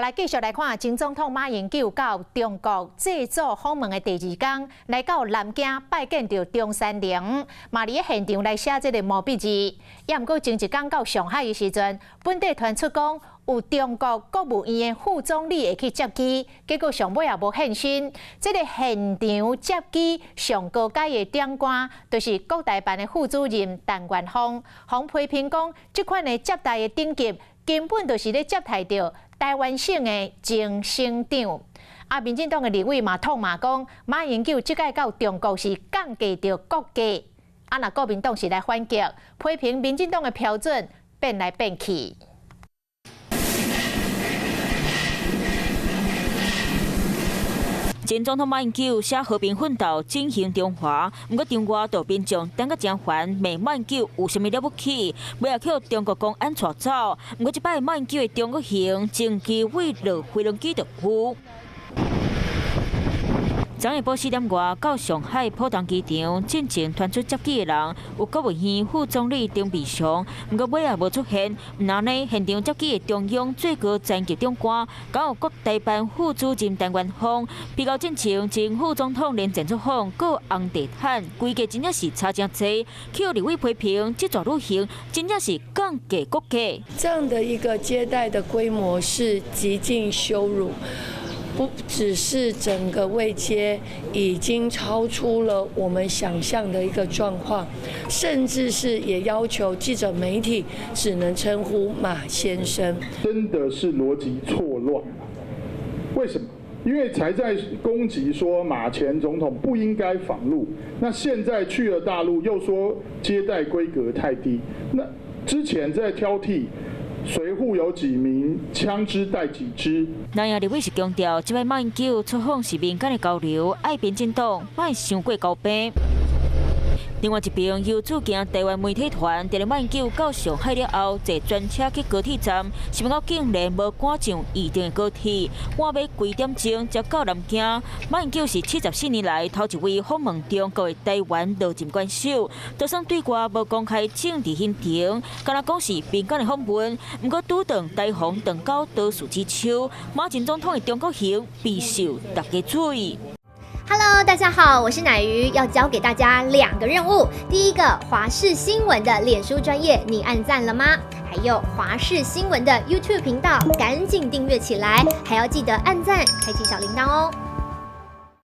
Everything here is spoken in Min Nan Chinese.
來繼續來看，前總統馬英九到中國祭祖訪問的第二工，來到南京拜見著中山陵，嘛佇咧現場來寫這个毛筆字。也毋過前一工到上海的時陣，本地傳出講有中國國務院的副總理會去接機，結果上尾也無現身。這个現場接機上高階的長官，就是國台辦的副主任陳元峰，予批評講，這款的接待的等級根本就是咧接待著台灣省的前省長。啊，民進黨的立委嘛痛罵講，馬英九這擺到中國是降低著國格。啊，若國民黨是來反擊，批評民進黨的標準變來變去。前總統馬英九寫和平奮鬥，振興中華，毋過中外島民眾等甲誠煩，罵馬英九有啥物了不起？尾仔予中國公安帶走。毋過這擺馬英九的中國行，前機未落飛輪機就飛。昨下晡4點外到上海浦東機場，進前傳出接機的人有國務院副總理丁美祥，毋過尾仔無出現。毋但呢，現場接機的中央最高層級長官，閣有國台辦副主任陳元峰，比較進前前副總統連戰出訪，閣紅地毯，規格真正是差誠濟。予立委批評，這逝旅行真正是降低國格。這樣的一個接待的規模是極盡羞辱。不只是整個位階已經超出了我們想象的一個狀況，甚至是也要求記者媒體只能稱呼馬先生。真的是邏輯錯亂。為什麼？因為才在攻擊說馬前總統不應該訪陸，那現在去了大陸又說接待規格太低，那之前在挑剔。隨扈有幾名，槍支帶幾支。南亞立委是強調，這擺馬英九出訪是民間的交流，愛民進黨莫傷過高病。另外一邊，由駐京台灣媒體團，佇咧馬英九到上海了後，坐專車去高鐵站，想欲到竟然無趕上預定的高鐵，晚欲幾點鐘才到南京。馬英九是74年來頭一位訪問中國的台灣落任元首，就算對外無公開政治行程，敢若講是民間的訪問。毋過拄著台風斷交多事之秋，馬前總統的中國行備受大家注意。 Hello，大家好，我是乃瑜，要交給大家兩個任務。第一個，華視新聞的臉書專頁，你按讚了嗎？還有華視新聞的 YouTube 頻道，趕緊訂閱起來，還要記得按讚，開啟小鈴鐺哦。